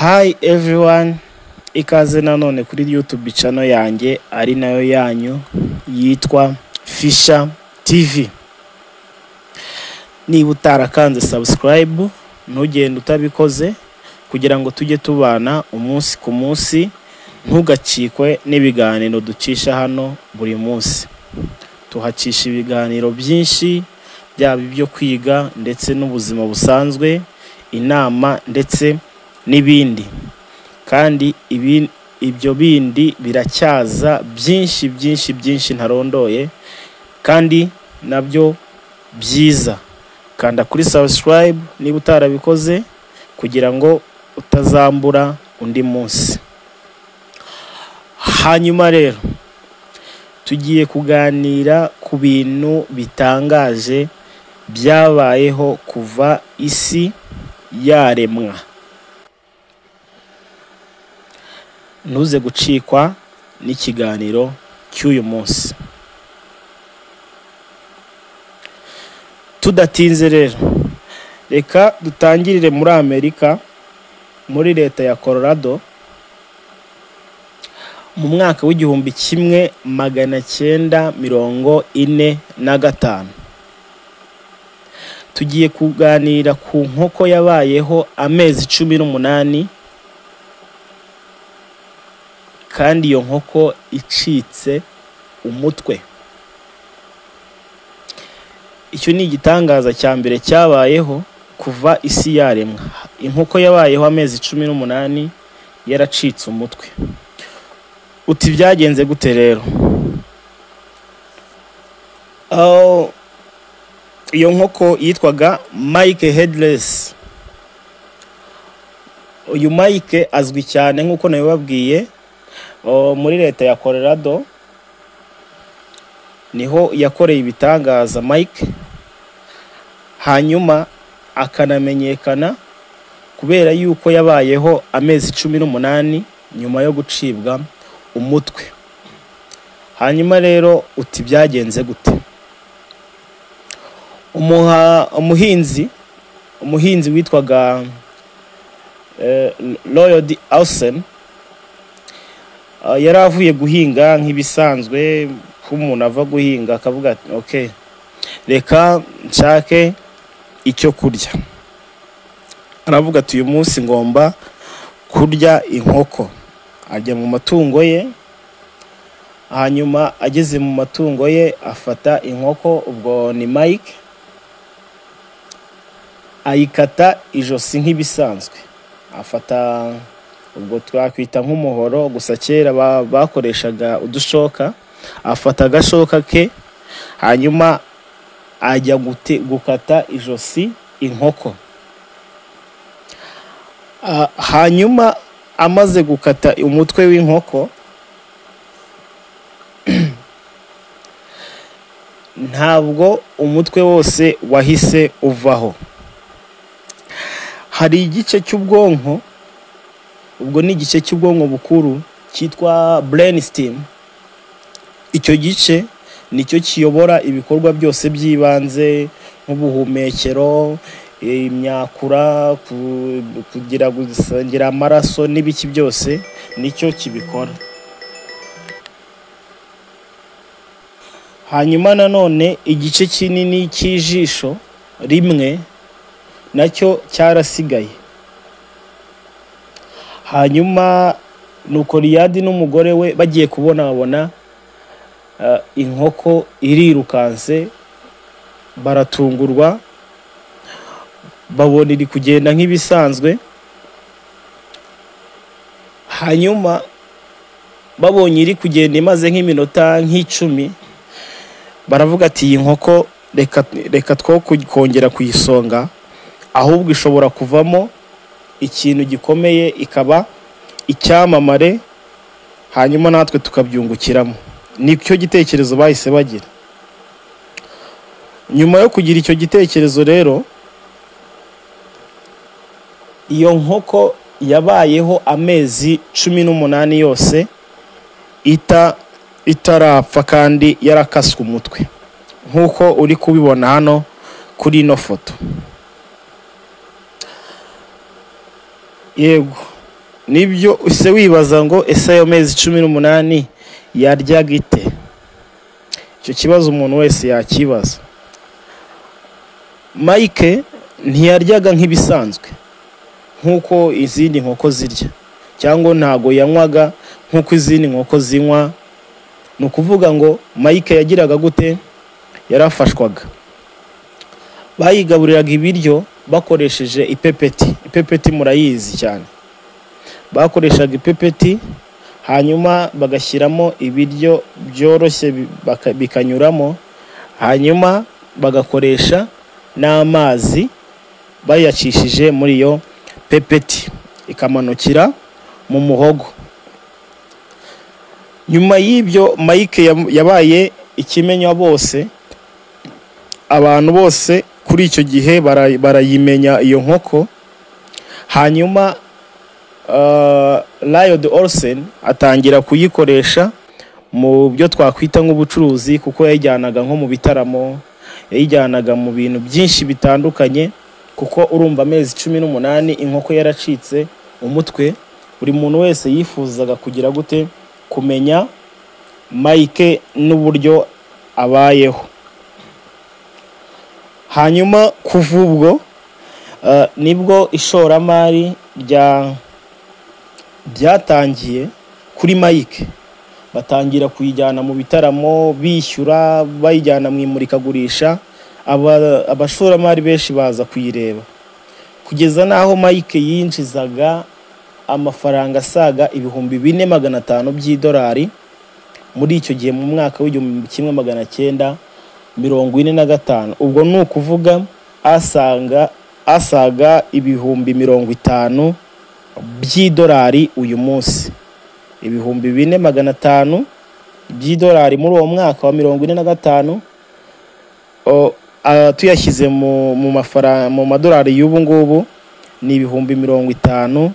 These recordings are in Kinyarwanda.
Hi everyone, ikaze nanone kuri YouTube channel yanjye ari nayo yanyu yitwa Fisher TV. Niba utarakanze subscribe ntugende utabikoze kugira ngo tujye tubana umunsi ku munsi, ntugacikwe n'ibiganiro ducisha hano buri munsi. Tuhacisha ibiganiro byinshi, byaba ibyo kwiga ndetse n'ubuzima busanzwe, inama ndetse n'ibindi. Kandi ibyo bindi biracyaza byinshi byinshi byinshi ntarondoye, kandi nabyo byiza. Kanda kuri subscribe niba utarabikoze kugira ngo utazambura undi munsi. Hanyuma rero tugiye kuganira ku bintu bitangaje byabayeho kuva isi yaremwa. Ntuze gucikwa n'ikiganiro cy'uyu munsi. Tudatinze rero, reka dutangirire muri Amerika, muri leta ya Colorado, mu mwaka w'1945. Tugiye kuganira ku nkoko yabayeho amezi 18, kandi iyo nkoko icitse umutwe. Icyo ni igitangaza cya mbere cyabayeho kuva isi yaremwa. Inkoko yabayeho amezi 18 yaracitse umutwe. Uti byagenze gute rero? Iyo nkoko yitwaga Mike Headless. Uyu Mike azwi cyane nk'uko nabibabwiye, muri leta ya Colorado niho yakoreye ibitangaza Mike, hanyuma akanamenyekana kubera yuko yabayeho amezi 18 nyuma yo gucibwa umutwe. Hanyuma rero uti byagenze gute? Umuhinzi witwaga Lloyd Austin yari avuye guhinga nk'ibisanzwe, ko umuntu ava guhinga akavuga ati okay, reka nshake icyo kurya. Aravuga ati uyu munsi ngomba kurya inkoko. Ajya mu matungo ye, hanyuma ageze mu matungo ye afata inkoko, ubwo ni Mike, ayikata ijosi nk'ibisanzwe. Afata ubwo twakwita nk'umuhoro, gusa kera bakoreshaga udushoka. Afata agashoka ke, hanyuma ajya gukata ijosi inkoko. Hanyuma amaze gukata umutwe w'inkoko, ntabwo umutwe wose wahise uvaho. Hari igice cy'ubwonko, ubwo ni igice cy'ubwonko bukuru cyitwa brainstem. Icyo gice nicyo kiyobora ibikorwa byose by'ibanze nk'ubuhumekero, imyakura, kugira gusangira amaraso n'ibiki byose nicyo kibikora. Hanyuma nanone igice kinini cy'ijisho rimwe nacyo cyarasigaye. Hanyuma nuko Riyadi n'umugore we bagiye kubona babona inkoko irirukanse, baratungurwa, babona iri kugenda nk'ibisanzwe. Hanyuma babonye iri kugenda imaze nk'iminota nk'icumi, baravuga ati iyi nkoko reka two kongera kuyisonga, ahubwo ishobora kuvamo ikintu gikomeye ikaba icyamamare, hanyuma natwe tukabyungukiramo. Nicyo gitekerezo bahise bagira. Nyuma yo kugira icyo gitekerezo rero, iyo nkoko yabayeho amezi 18 yose itarapfa kandi yarakaswe umutwe, nkuko uri kubibona hano kuri ino foto. Yego. Nibyo use wibaza ngo ese ayo mezi 18 yaryaga ite? Icyo kibazo umuntu wese yakibaza. Mike ntiyaryaga nk'ibisanzwe nk'uko izindi nkoko zirya, cyangwa ntago yanywaga nk'uko izindi nkoko zinywa. Ni ukuvuga ngo Mike yagiraga gute? Yarafashwaga. Bayigaburiraga ibiryo bakoresheje ipepeti. Ipepeti murayizi cyane. Bakoreshaga ipepeti, hanyuma bagashyiramo ibiryo byoroshye bikanyuramo, hanyuma bagakoresha n'amazi bayacishije muri iyo pepeti, ikamanukira mu muhogo. Nyuma y'ibyo Mike yabaye ikimenya bose, abantu bose kuri icyo gihe barayimenya iyo nkoko. Hanyuma Lloyd Olsen atangira kuyikoresha mu byo twakwita nk'ubucuruzi, kuko yayijyanaga nko mu bitaramo, yayijyanaga mu bintu byinshi bitandukanye, kuko urumva amezi 18 inkoko yaracitse umutwe. Buri muntu wese yifuzaga kugira gute? Kumenya Mike n'uburyo abayeho. Hanyuma kuva ubwo nibwo ishoramari ryatangiye kuri Mike. Batangira kuyijyana mu bitaramo, bishyura, bayijyana mu imurikagurisha. Abashoramari benshi baza kuyireba, kugeza n'aho Mike yinjizaga amafaranga asaga 4,500 by'idolari muri icyo gihe, mu mwaka w'1945. Ubwo ni ukuvuga asaga 50,000 by'idolari uyu munsi. 4,500 by'idolari muri uwo mwaka wa 45, tuyashyize mu mafaranga, mu madolari y'ubu ngubu ni 50,000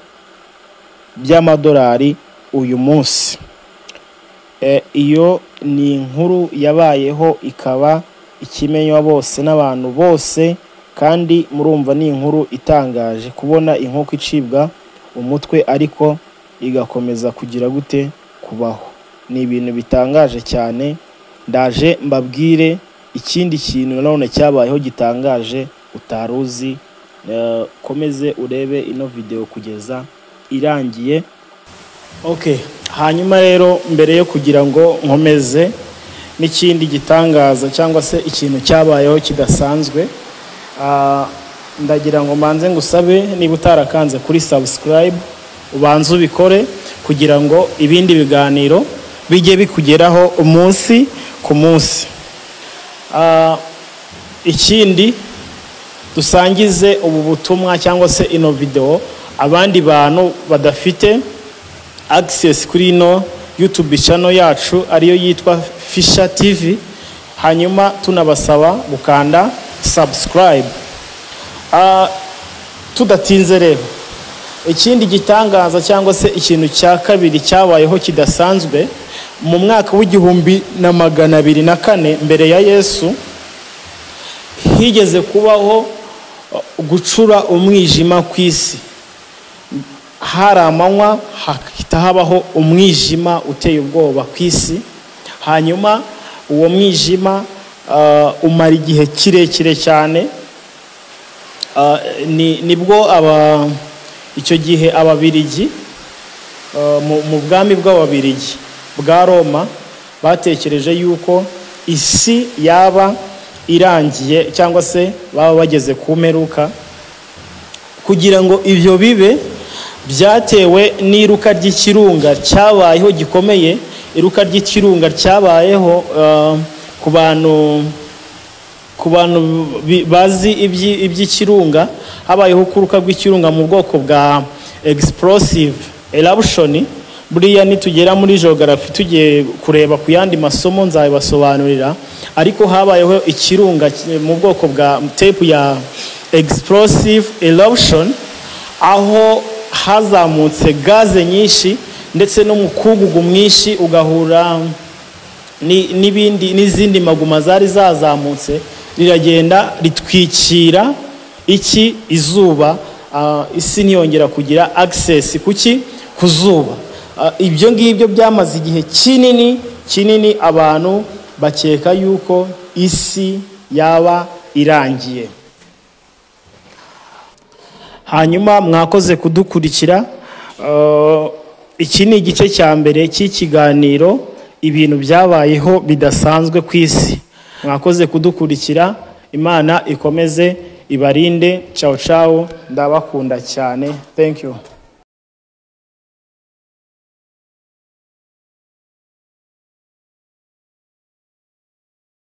by'amadolari uyu munsi. Iyo ni inkuru yabayeho ikaba ikimenywa bose n'abantu bose, kandi murumva ni inkuru itangaje kubona inkoko icibwa umutwe ariko igakomeza kugira gute? Kubaho. Ni ibintu bitangaje cyane. Ndaje mbabwire ikindi kintu nanone cyabayeho gitangaje utaruzi. Komeze urebe ino video kugeza irangiye. Okay, hanyuma rero mbere yo kugira ngo nkomeze n'ikindi gitangaza cyangwa se ikintu cyabayeho kidasanzwe, ndagira ngo mbanze ngusabe, niba utarakanze kuri subscribe ubanze ubikore, kugira ngo ibindi biganiro bijye bikugeraho umunsi ku munsi. Ikindi, dusangize ubu butumwa cyangwa se ino video abandi bantu badafite access kuri ino YouTube channel yacu, ariyo yitwa Fisher TV. Hanyuma tunabasaba gukanda subscribe. Tudatinze rero, ikindi gitangaza cyangwa se ikintu cya kabiri cyabayeho kidasanzwe, mu mwaka w'1204 mbere ya Yesu, higeze kubaho gucura umwijima ku isi. Hari amanywa, hahita habaho umwijima uteye ubwoba ku isi. Hanyuma uwo mwijima umara igihe kirekire cyane. Nibwo icyo gihe Ababirigi, mu bwami bw'Ababirigi bwa Roma, batekereje yuko isi yaba irangiye cyangwa se baba bageze ku mperuka. Kugira ngo ibyo bibe, byatewe n'iruka ry'ikirunga cyabayeho gikomeye. Iruka ry'ikirunga cyabayeho, ku bantu bazi iby'ikirunga, habayeho kuruka rw'ikirunga mu bwoko bwa explosive eruption. Buriya nitugera muri geography, tugiye kureba ku yandi masomo, nzabibasobanurira. Ariko habayeho ikirunga mu bwoko bwa type ya explosive eruption, aho hazamutse gaze nyinshi ndetse n'umukungugu mwinshi, ugahura n'ibindi n'izindi maguma zari zazamutse, riragenda ritwikira iki? Izuba. Isi ntiyongera kugira access kuki? ku zuba. Ibyo ngibyo byamaze igihe kinini kinini, abantu bakeka yuko isi yaba irangiye. Hanyuma mwakoze kudukurikira. Iki ni igice cya mbere cy'ikiganiro ibintu byabayeho bidasanzwe ku isi. Mwakoze kudukurikira, Imana ikomeze ibarinde. Ciao ciao, ndabakunda cyane, thank you.